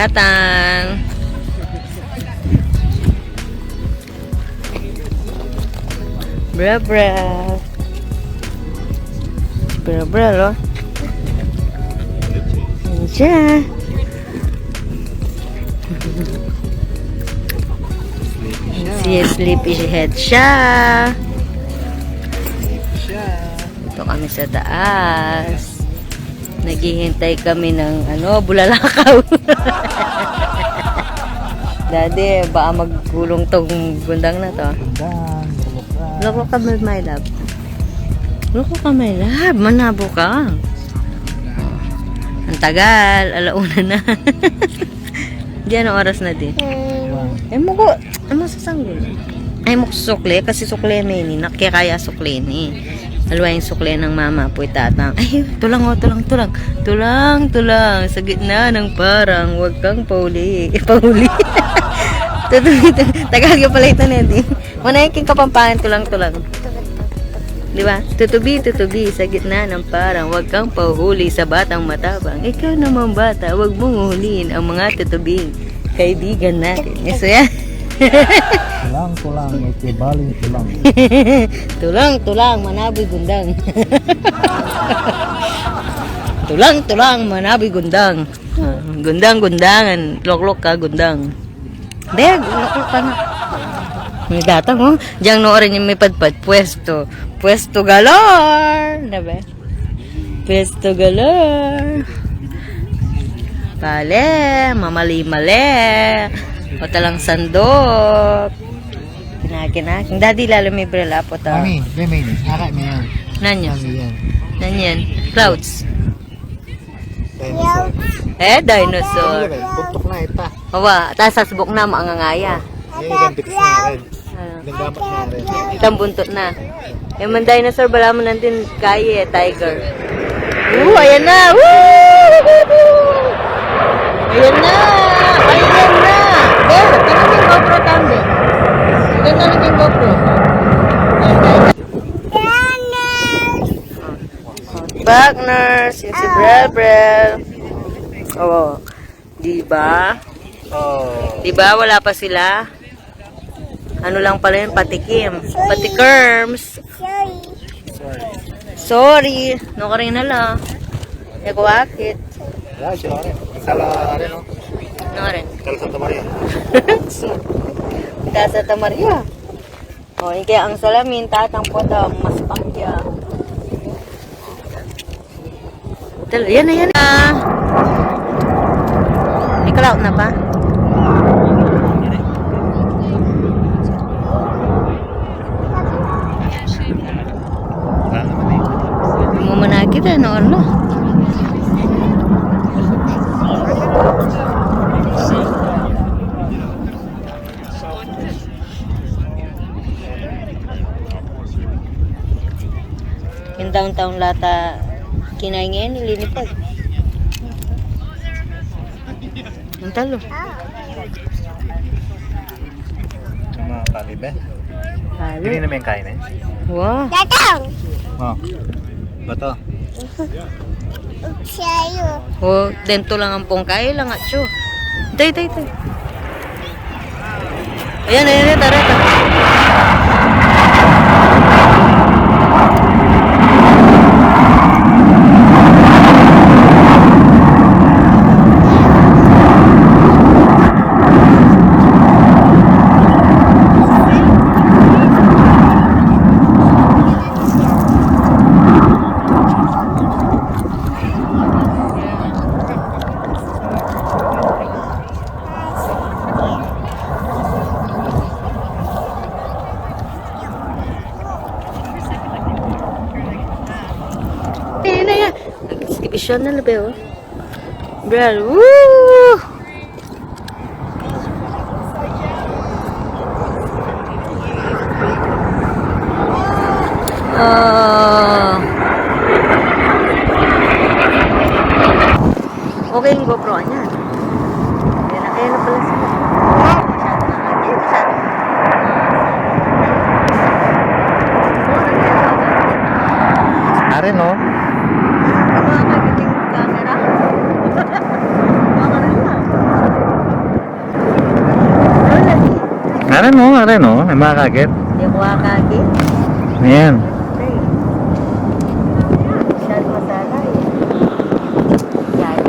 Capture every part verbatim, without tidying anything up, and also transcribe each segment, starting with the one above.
Tatang. Bra, bra. Bra, bra, lo. Ayan siya. Siya, sleepy head siya. Dito kami sa taas. Naghihintay kami ng, ano, bulalakaw. Daddy, baka magulong tong gundang na to. Gundang, bulaklak. Bulaklak ka, my love. Bulaklak ka, my love. Manabo ka. Ang tagal, ala una na. Di, anong oras na, di? Ay, muko. Ay, masasanggol. Ay, muko sukle, kasi sukle me ini, nakikaya sukle ini. Alwa yung sukle ng mama, puy tatang. Ay, tulang, oh, tulang, tulang. Tulang, tulang, sa gitna ng parang, wag kang pauli. Eh, pauli. Tutubi, tu-, Tagalog pala ito, Nedi. Mana yung king Kapampangan, tulang, tulang. Di ba? Tutubi, tutubi, sa gitna ng parang, wag kang pahuhuli sa batang matabang. Ikaw naman bata, wag mong uhulihin ang mga tutubing kaibigan natin. Yes, yan. Tulang, tulang, iti baling tulang. Tulang, tulang, manaboy gundang. Tulang, tulang, manaboy gundang. Ah, gundang, gundangan. Loklok ka, gundang. Beg, loklok ka na. May datang, oh. Diyan, noorin yung may padpad. Pwesto. Pwesto galore. Diba? Pwesto galore. Pale, mamali-mali. O talang sandok. Kinakin-akin. Daddy, lalo may brela po to. Mami, may, may, may. Ara, may yan. Nanyo? Mami, yan. Nanyan? Clouds. Dinosaur. Eh, dinosaur. Buntuk na ita. Awa, tas sasbuk na, maangangaya. Ini, gantik na rin. Ah. Nagdamat na rin. Itang buntot na. Yung mga dinosaur, bala mo nandun, kaya, tiger. Oo, ayan na. Woo! Ayan na. Ayan na. Pero, tingnan mo yung GoPro, Tambe. Tingnan mo yung GoPro. Ayan, guys. Bagners, yung si Brel Brel. Oo. Di ba? Oh. Di ba? Wala pa sila. Ano lang pala yun? Patikim. Patikerms. Sorry. Sorry. No ka rin ala. E ko akit. Wala, siya rin. Sala rin, no? No rin. Kala Santa Maria. Kala Santa Maria. O, yung kaya ang salamin, tatang po ito, mas pakya. Tal-, yan na, yan na. May kalaot na pa. Mumanakit, eh, no, no? Yung downtown lata, kinain ngayon, linipad. Ang talo. Yung mga palibe. Palo. Hindi naman kain eh. Wow. Datang! Oh. Bato. Sa'yo. O, dento lang ang pungkay lang, atsu. Tay, tay, tay. Ayan, ayan, ayan, tara, tara. Ayan na yan. Nag-exhibition na labi, oh. Bro, woo! Ah. Okay yung GoPro niya. Ayan na, ayan na pala sila. Masyado na, ayan, masyado. Are, no? Ang mga magiging camera. Mga rin lang. Ano, ano, no? May makakit? Hindi ko makakit. Ayan. Hindi. Masyado masala eh. Yan.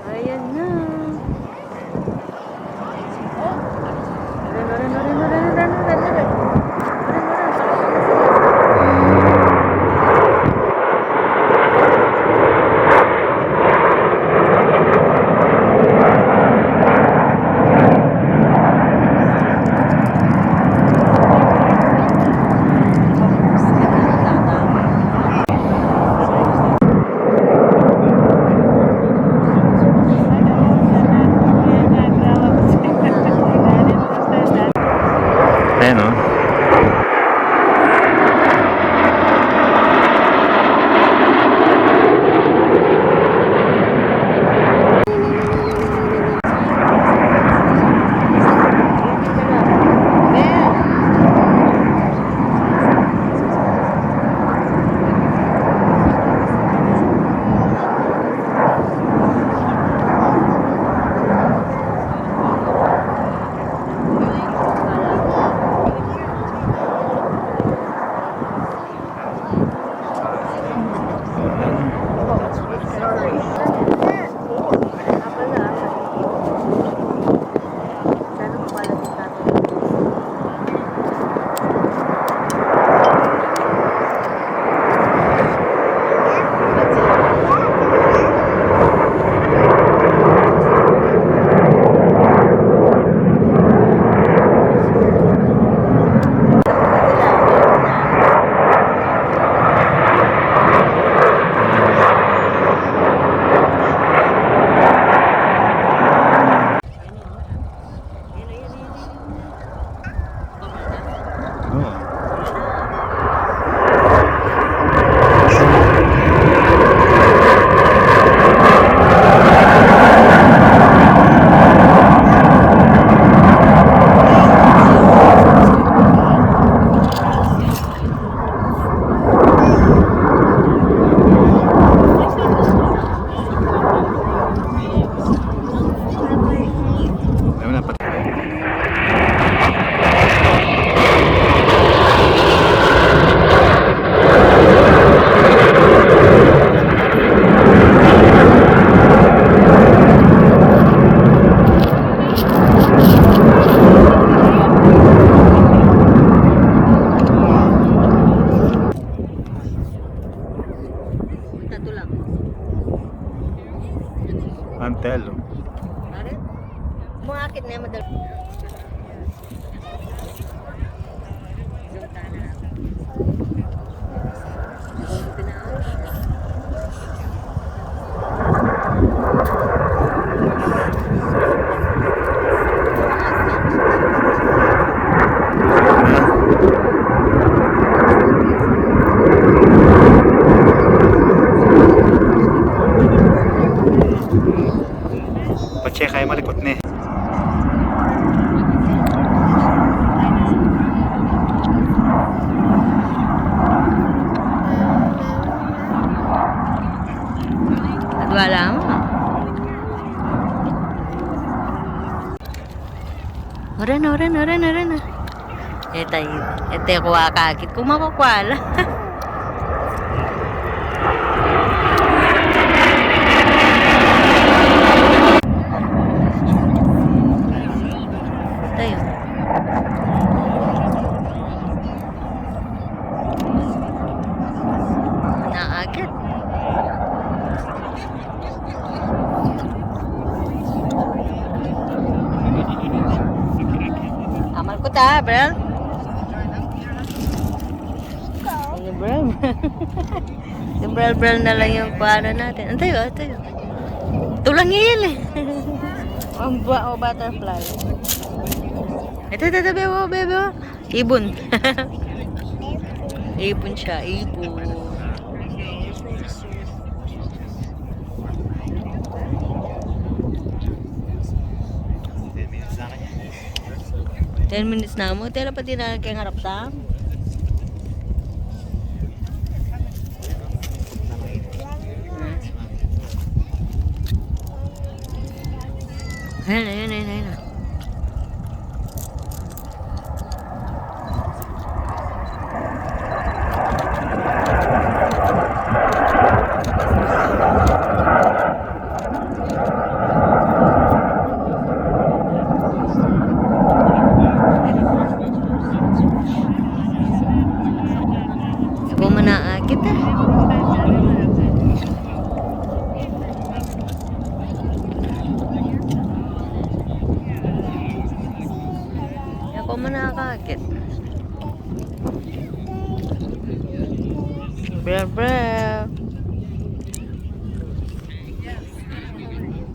Ayan na. Ayan, oh. Tatu lang. Antelo. Pare? Muakit na yung madal- Patse kaya malikot ne. Adwa lang. Ora na, ora na, ora na, ora na. E tayu, e tayu kuwa kakit, kumakukwala. Tayu. Naakit. Amal ku ta, Brel. Ini, Brel, Yung bral-bral na lang yung kuhanan natin. Antay, oh, antay, oh. Tulang yan eh. Ang bu-, oh, butterfly. Ito, ito, ito, bebo, bebo. Ibon. Ibon siya, ibon. Ten minutes na mu. Tela pa din na keng harap tam. Ayan, ayan, ayan, ayan. Aku mana akit, ah. Aku mana akit. Brr, brr.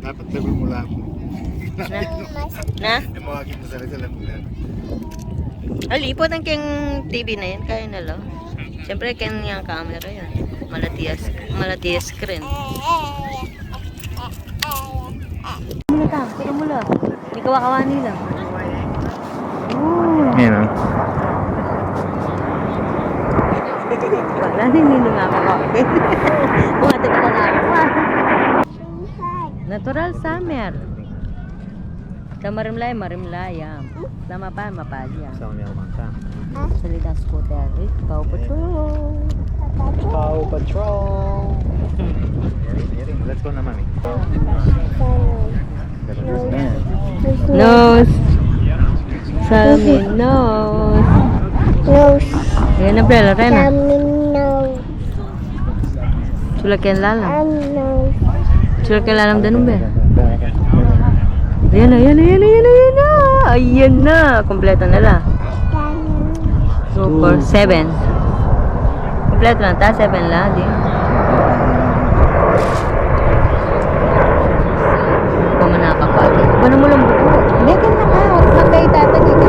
Dapat lagu mula mu. Na? Na? Yung mga kita sa Rizal, lagu na. Ay, lipot ang keng T V na yan. Kaya na lang. Siyempre, keng yang camera yan. Malatias, malatias screen. Mula ka, puro mula. Hindi kawa-kawa nila. Ooh. Yan, oh. Wala, hindi nila nga ako. Buhat ito na ako, ah. Natural summer. Sa marimlay, marimlay, ah. Sa mapal, mapal, ah. Sa marimlay, mapal. Salita scooter, eh, Paw Patrol. Paw Patrol. Let's go na, mami. Nose. Salmin nose. Nose. Ayan na, Bel, ayan na. Salmin nose. Sulak yang lalam. Ano? Sulak yang lalam, danum, be. Ayan na, ayan na, ayan na, ayan na, ayan na. Ayan na, kompleto na la. Two, four, seven. Kompleto na ta, seven la, di. Kung nakakapagod. Ba na mu lang buko? Hindi, kaya na ka. Magkay tata, di ka.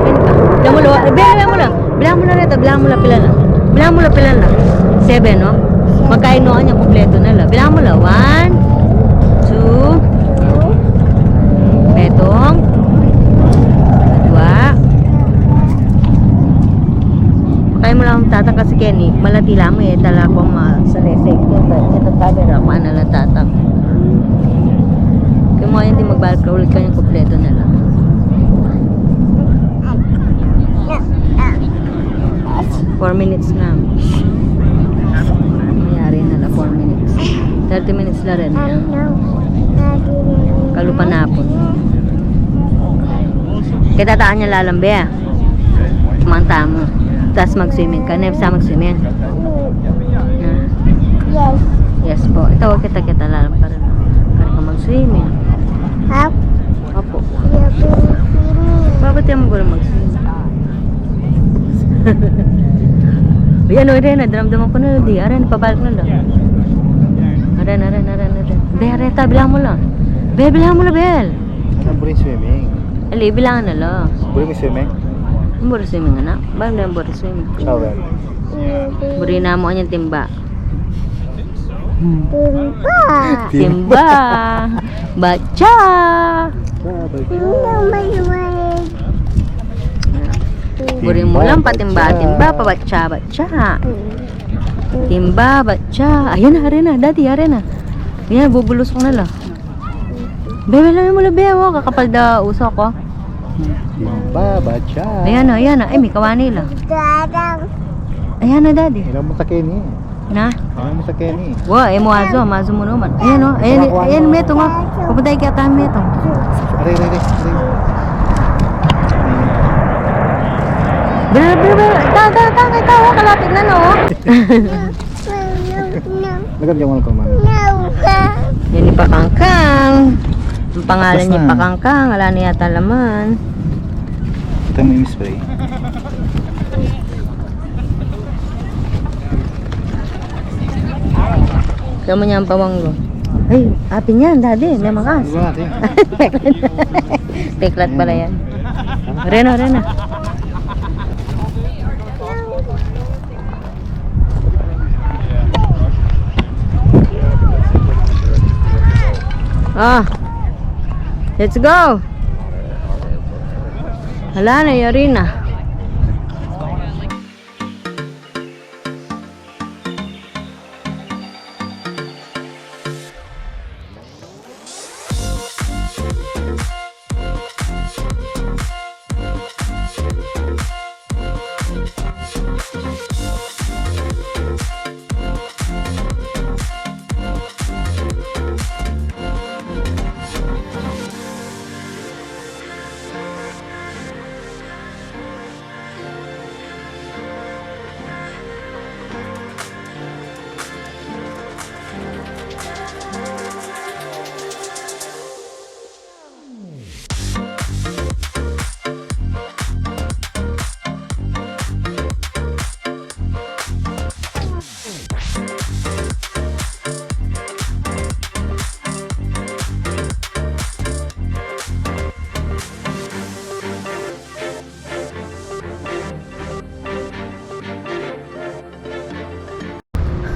Kaya ka. Bilang mu la, eh, bilang mu la. Bilang mu la reta, bilang mu la pila na. Bilang mu la pila na. Seven, no? Magkain no, anya, kompleto na la. Bilang mu la. One, two, petong, dua. Pakay mu la tatang kasi keni, malati la mu e, tala ko ma, sa resek ko, sa, sa tabi ra, kuan na la tatang. Kaya mo yan, di magbalik ka ulit kanya, kompleto na la. Four minutes na. Mayari na la, four minutes. Thirty minutes la rin. Kalupa na po. Kita taan niya lalambe, ah. Kumanta mu. Tas mag-swimming ka. Never sa mag-swimming? Ah. Yes. Yes po. Itawag kita, kita lalam pa rin. Para ka mag-swimming. Hap? Opo. Iya, mag-swimming. Bakit yan mo mag-swimming? Yan o, Rena, daramdaman ko na, di. Aran, pabalik na lang. Aran, aran, aran, aran. Be, Reta, bilang mu la. Be, bilang mu la, Bel. Ano, buri swimming? Ali, bilangan na la. Buri mi swimming? Buri swimming, anak. Bang na buri swimming? Shower. Buri na mu anyang timba. Timba. Timba. Baca. Timba, baca. Timba, baca. Buri mu lang patimba-timba, pabaca-baca. Timba, baca. Ayan na, ayan na, Daddy, ayan na. Ayan, bubulusok na la. Bebe, lami mu la, be, o, kakapal da usok, o. Timba, baca. Ayan na, ayan na. Ay, may kawani la. Ayan na, Daddy. Ilang mu sa keni? Na? Ilang mu sa keni? Wa, e mu azu, mazu mu naman. Ayan, o. Ayan, ayan, metung, o. Pupunta ikatahan metung. Aray, aray, aray, aray. Bebe, bebe, bebe. Ta, ta, ta, ta, ta, o, kalapit na, no? Lagad yung ano ko, mami. Yan i Pakangkang. Ang pangalan niya Pakangkang. Ala na yata laman. Ito mo yung spray. Tama niya ang pawang ko. Ay, atin yan, Daddy. May makas. Wala, ate. Peklat pala yan. Reno, Reno. Ah. Let's go. Hala na, yari na.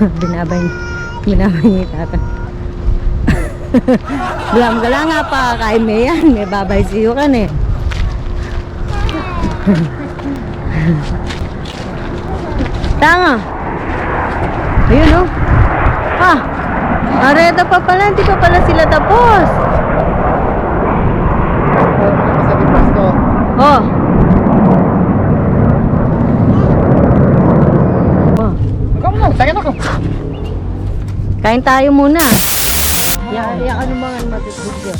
Binabay, binabay ni Tata. Bilang ka lang nga pa, kain me yan. May babay siyu ka na eh. Tanga. Ayun, oh. Ah. Areta pa pala, di pa pala sila tapos. Oh. Oh. Ikaw na, sakit ako. Kain tayo muna. Ya, ya, ano mga matutulog yan?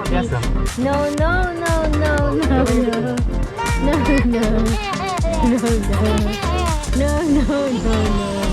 Yes, sir. No, no, no, no, no, no. No, no. No, no. No, no, no, no.